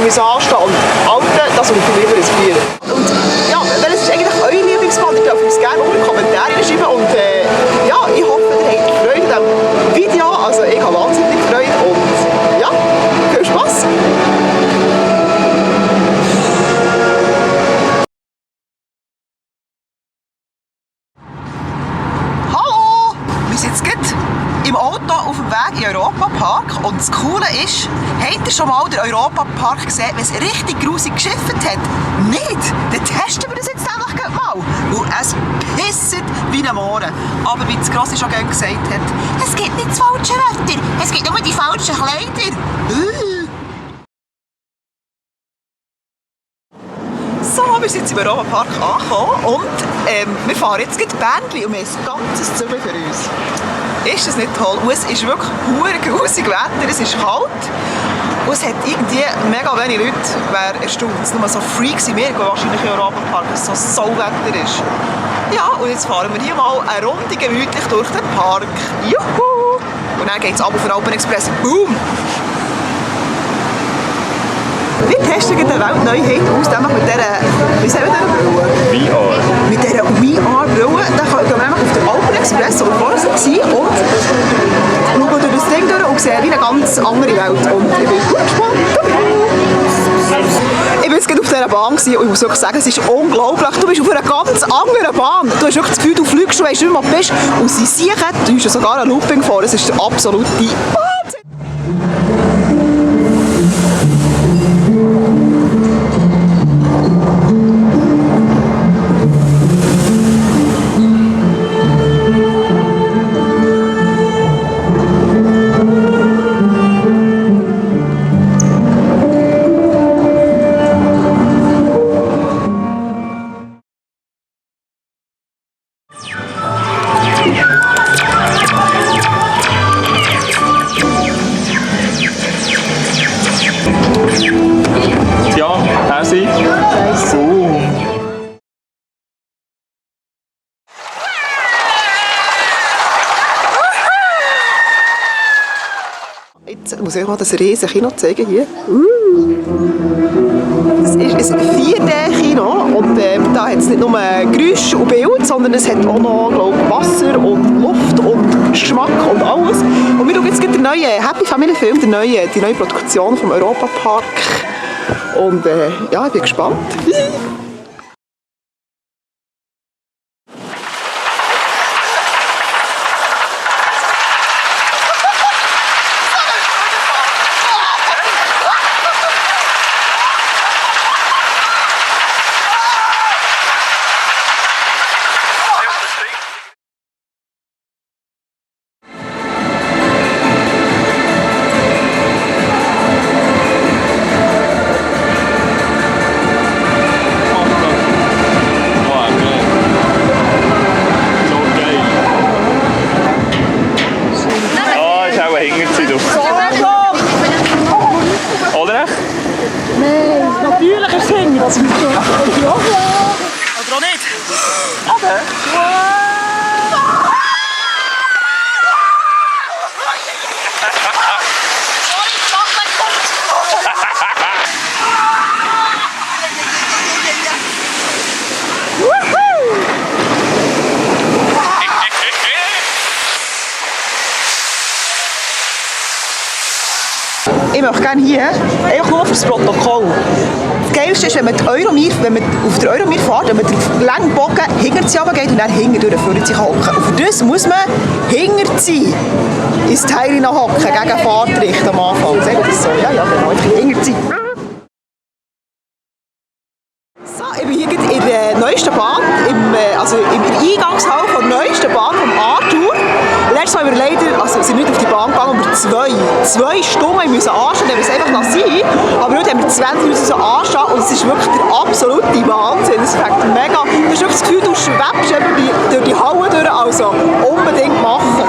müssen anstehen und Alter, das würde ich viel lieber riskieren. Und ja, welches ist eigentlich euer Lieblingsband? Ihr dürft uns gerne unter die Kommentare schreiben und ja, ich hoffe, ihr habt Freude an diesem Video. Also ich habe wahnsinnig Freude und ja, viel Spaß! Im Auto auf dem Weg in den Europapark und das Coole ist, habt ihr schon mal den Europapark gesehen, wenn es richtig grusig geschifft hat? Nicht! Dann testen wir das jetzt einfach mal, weil es pisst wie ein Mohren. Aber wie das Grossi schon gerne gesagt hat, es gibt nicht das falsche Wetter, es gibt nur die falschen Kleider. So, wir sind jetzt im Europapark angekommen und wir fahren jetzt gleich Bändli und wir haben ein ganzes Zügel für uns. Ist das nicht toll? Und es ist wirklich verdammt grusig Wetter, es ist kalt und es hat irgendwie mega wenig Leute, wer erstaunt. Es sind nur so Freaks wie wir, die wahrscheinlich in Europapark, weil es so Sauwetter ist. Ja, und jetzt fahren wir hier mal eine Runde gemütlich durch den Park. Juhu! Und dann geht es ab auf den Alpenexpress. Boom! Wir testen die Weltneuheit aus, nämlich mit dieser, wie sagen wir Brille? VR. Mit dieser VR-Brille, da gehen wir auf den Alpenexpress, wo wir vorher waren, und schauen durch das Ding durch und sehen wie eine ganz andere Welt. Und ich bin gut gespannt. Ich war jetzt gerade auf dieser Bahn und ich muss wirklich sagen, es ist unglaublich. Du bist auf einer ganz anderen Bahn. Du hast wirklich das Gefühl, du fliegst, du weißt nicht, wo du bist. Und sie sehen, du hast sogar ein Looping vor. Das ist der absolute Wahnsinn. Ja, Hasi. Jetzt muss ich euch mal das riesige Kino zeigen hier. Das ist ein 4D-Kino und da hat es nicht nur Geräusche und Bild, sondern es hat auch noch, glaube ich, Wasser und Luft und Geschmack und alles. Und wir schauen jetzt den neuen Happy Family Film, die neue Produktion vom Europapark. Und ja, ich bin gespannt. Nein, natürlich ist es hängen. Das ist ja. Oder auch nicht? Okay. Ich möchte gerne hier, einfach nur für das Protokoll. Das Geilste ist, wenn man auf der Euromir fährt, wenn man den langen Bogen hinter sie runtergeht und dann hinten durch sich hocken. Und für das muss man hinter sie ins Teil hocken, gegen Fahrtrichtung am Anfang. Sagen wir das so? Ja, genau, einfach hinter sie. So, ich bin hier in der neuesten Bahn, in der Eingangshalle der neuesten Bahn vom A-Tour. Letztes Mal haben wir leider, sind nicht auf die Bahn gegangen, aber zwei Stunden müssen anstehen, dann wir es einfach noch sein. Aber heute haben wir 20 Minuten anstehen und es ist wirklich der absolute Wahnsinn. Es fängt mega, du hast wirklich das Gefühl, du schwebst durch die Halle durch, also unbedingt machen.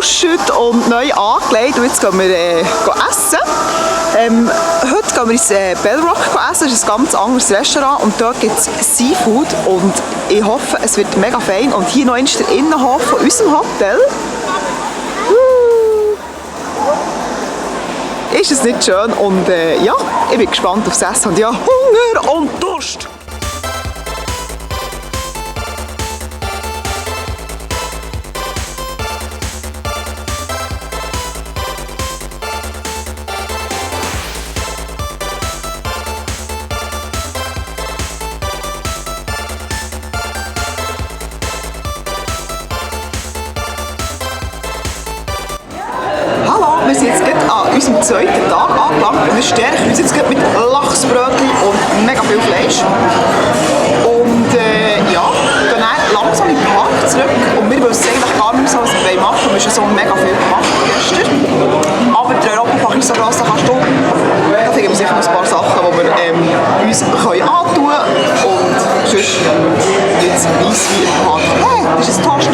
geduscht und neu angelegt und jetzt gehen wir essen. Heute gehen wir ins Bellrock essen, das ist ein ganz anderes Restaurant und dort gibt es Seafood und ich hoffe, es wird mega fein. Und hier noch einmal der Innenhof von unserem Hotel. Ist es nicht schön? Und ja, ich bin gespannt aufs Essen und ja, Hunger und Durst. Wir sind jetzt gerade an unserem zweiten Tag angelangt und wir stärken uns jetzt mit Lachsbrötchen und mega viel Fleisch. Und ja, gehen dann langsam in den Park zurück und wir wissen eigentlich gar nicht mehr, was wir machen wollen. Wir haben schon so mega viel gemacht gestern. Aber der Europapark ist so gross, da kannst du, da finden wir sicher noch ein paar Sachen, die wir uns antun können. Und sonst jetzt weiss wie im Park. Hey, das ist ein Toast.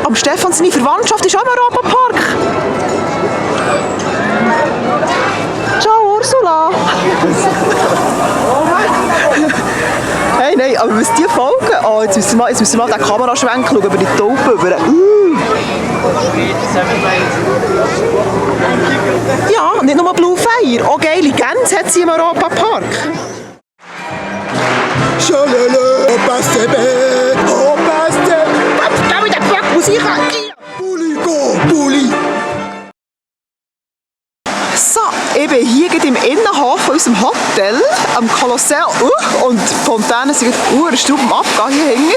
Am Stefan, seine Verwandtschaft ist auch im Europapark. Ciao Ursula! Hey, nein, aber was die folgen? Oh, jetzt müssen wir mal den Kameraschwenk schauen über die Tauben. Ja, nicht nur Blue Fire, auch geile Gänse hat sie im Europapark. Schalala, Musik an! Bulli! So, ich bin hier im Innenhof von unserem Hotel am Kolosseum und die Fontänen sind ein Straub am Abgehen hier hinten.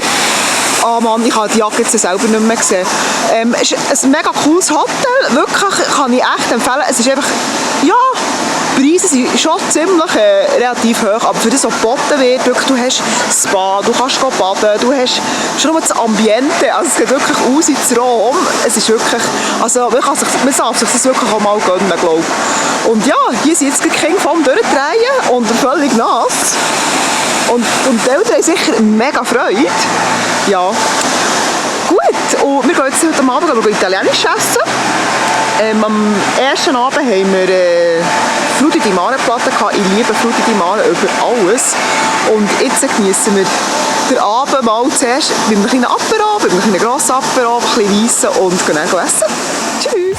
Oh Mann, ich habe die Jacke jetzt selber nicht mehr gesehen. Es ist ein mega cooles Hotel, wirklich kann ich echt empfehlen. Es ist einfach, ja, die Preise sind schon ziemlich relativ hoch, aber für das, was geboten wird, wirklich, du hast Spa, du kannst baden, du hast schon nur das Ambiente, also es geht wirklich aus ins Rom. Es ist wirklich, also man darf sich das wirklich auch mal gönnen, glaube ich. Und ja, hier sind jetzt die Kinder vom Durchdrehen und völlig nass. Und die Eltern haben sicher mega Freude. Ja. Gut, und wir gehen jetzt heute Abend italienisch essen. Am ersten Abend haben wir Frutti di Mare Platte gehabt. Ich liebe Frutti di Mare über alles. Und jetzt genießen wir den Abend mal zuerst mit einem kleinen Apero, mit einem kleinen grossen Apero, ein bisschen weissen und gehen dann essen. Tschüss!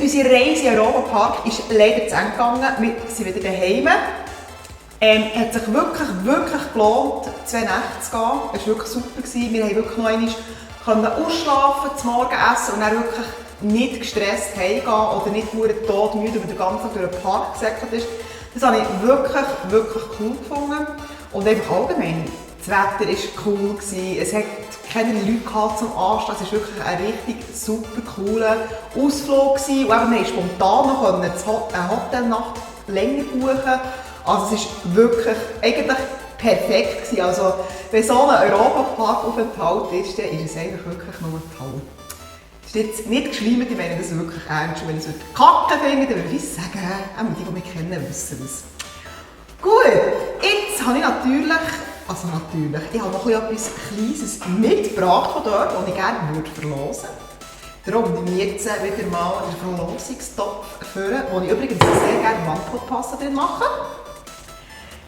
Unsere Reise in Europapark ist leider zu Ende gegangen. Wir sind wieder daheim. Hat sich wirklich gelohnt, 2 Nächte zu gehen. Es war wirklich super. Wir konnten wirklich noch einmal ausschlafen, zum Morgenessen und dann wirklich nicht gestresst heimgehen oder nicht todmüde über den ganzen Tag durch den Park gesäckelt ist. Das habe ich wirklich cool gefunden. Und einfach allgemein, das Wetter war cool. Es hat keine Leute zum Anstehen. Es war wirklich ein richtig super cooler Ausflug. Und eben, wir konnten spontan noch eine Hotelnacht länger buchen. Also es war wirklich eigentlich perfekt. Also, wenn so ein Europapark-Aufenthalt ist, dann ist es eigentlich wirklich nur toll. ist jetzt nicht geschleimt, ich meine das wirklich ernst. Wenn ich es kacke finde, dann würde ich sagen, die, die mich kennen, wissen es. Gut, jetzt habe ich ich habe noch etwas Kleines mitgebracht von dort, das ich gerne verlosen würde. Darum nehme ich jetzt wieder mal den Verlosungstopf führen, wo ich übrigens sehr gerne Wandpodpassen drin mache.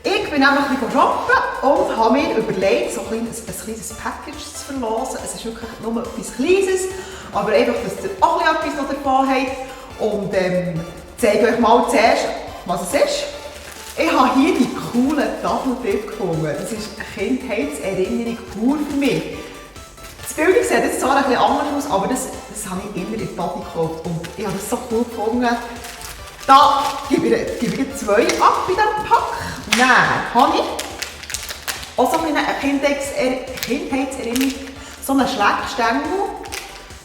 Ich bin nämlich ein bisschen shoppen und habe mir überlegt, so ein kleines Package zu verlosen. Es ist wirklich nur etwas Kleines, aber einfach, dass ihr auch etwas noch davon habt. Und zeige euch mal zuerst, was es ist. Ich habe hier die coolen Tafeltipp gefunden. Das ist eine Kindheitserinnerung pur für mich. Das Bild sieht jetzt zwar ein bisschen anders aus, aber das habe ich immer in die Tafel gekauft. Und ich habe das so cool gefunden. Da gebe ich 2 ab bei diesem Pack. Dann habe ich auch so eine Kindheitserinnerung, so einen Schleckstängel,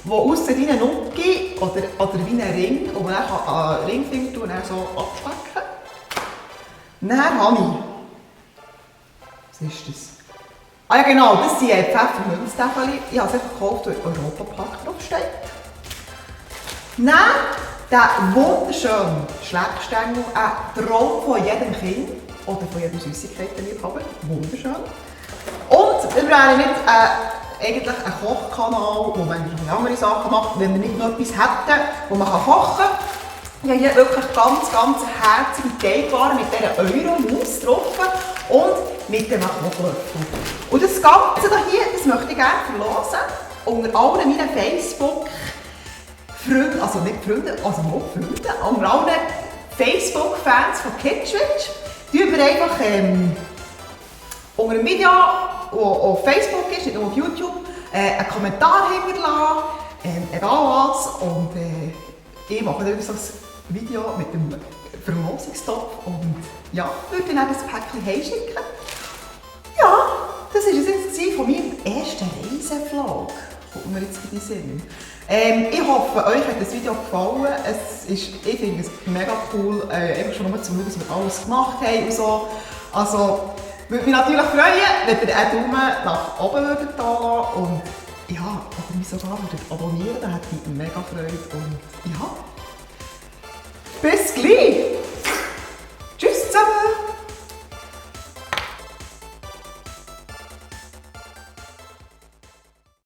der aussen wie ein Nuki oder wie ein Ring, wo man dann einen Ringfinger tun und dann so abschlecken kann. Dann habe ich, was ist das? Ah ja genau, das sind Pfefferminztäfelchen. Ich habe es einfach gekauft, weil Europapark draufsteht. Dann den wunderschönen Schleckstängel, ein Traum von jedem Kind oder von jedem Süßigkeitenliebhaber. Wunderschön. Und wir wären nicht eigentlich ein Kochkanal, wo man andere Sachen macht, wenn wir nicht noch etwas hätten, wo man kochen kann. Ich habe hier wirklich ganz herzige Teigwaren mit dieser Euro-Maus drauf und mit dem Kochlöffel. Und das Ganze hier, das möchte ich gerne verlosen. Unter allen meinen Facebook-Freunden, also nicht Freunde, also auch Freunde, unter allen Facebook-Fans von Kidswitch, tun wir einfach unter einem Video, das auf Facebook ist, nicht nur auf YouTube, einen Kommentar hinterlassen, egal was. Und ich mache dann so ein Video mit dem Verlosungstopf und ja, würde dann das Päckchen heimschicken. Ja, das war es jetzt von meinem ersten Reisevlog. Kommt mir jetzt in den Sinn. Ich hoffe, euch hat das Video gefallen. Ich finde es mega cool, einfach schon nur zu schauen, was wir alles gemacht haben und so. Also, würde mich natürlich freuen, wenn ihr einen Daumen nach oben würdet da lassen und ja, oder mich sogar abonnieren, dann hätte ich mega Freude und ja. Bis gleich!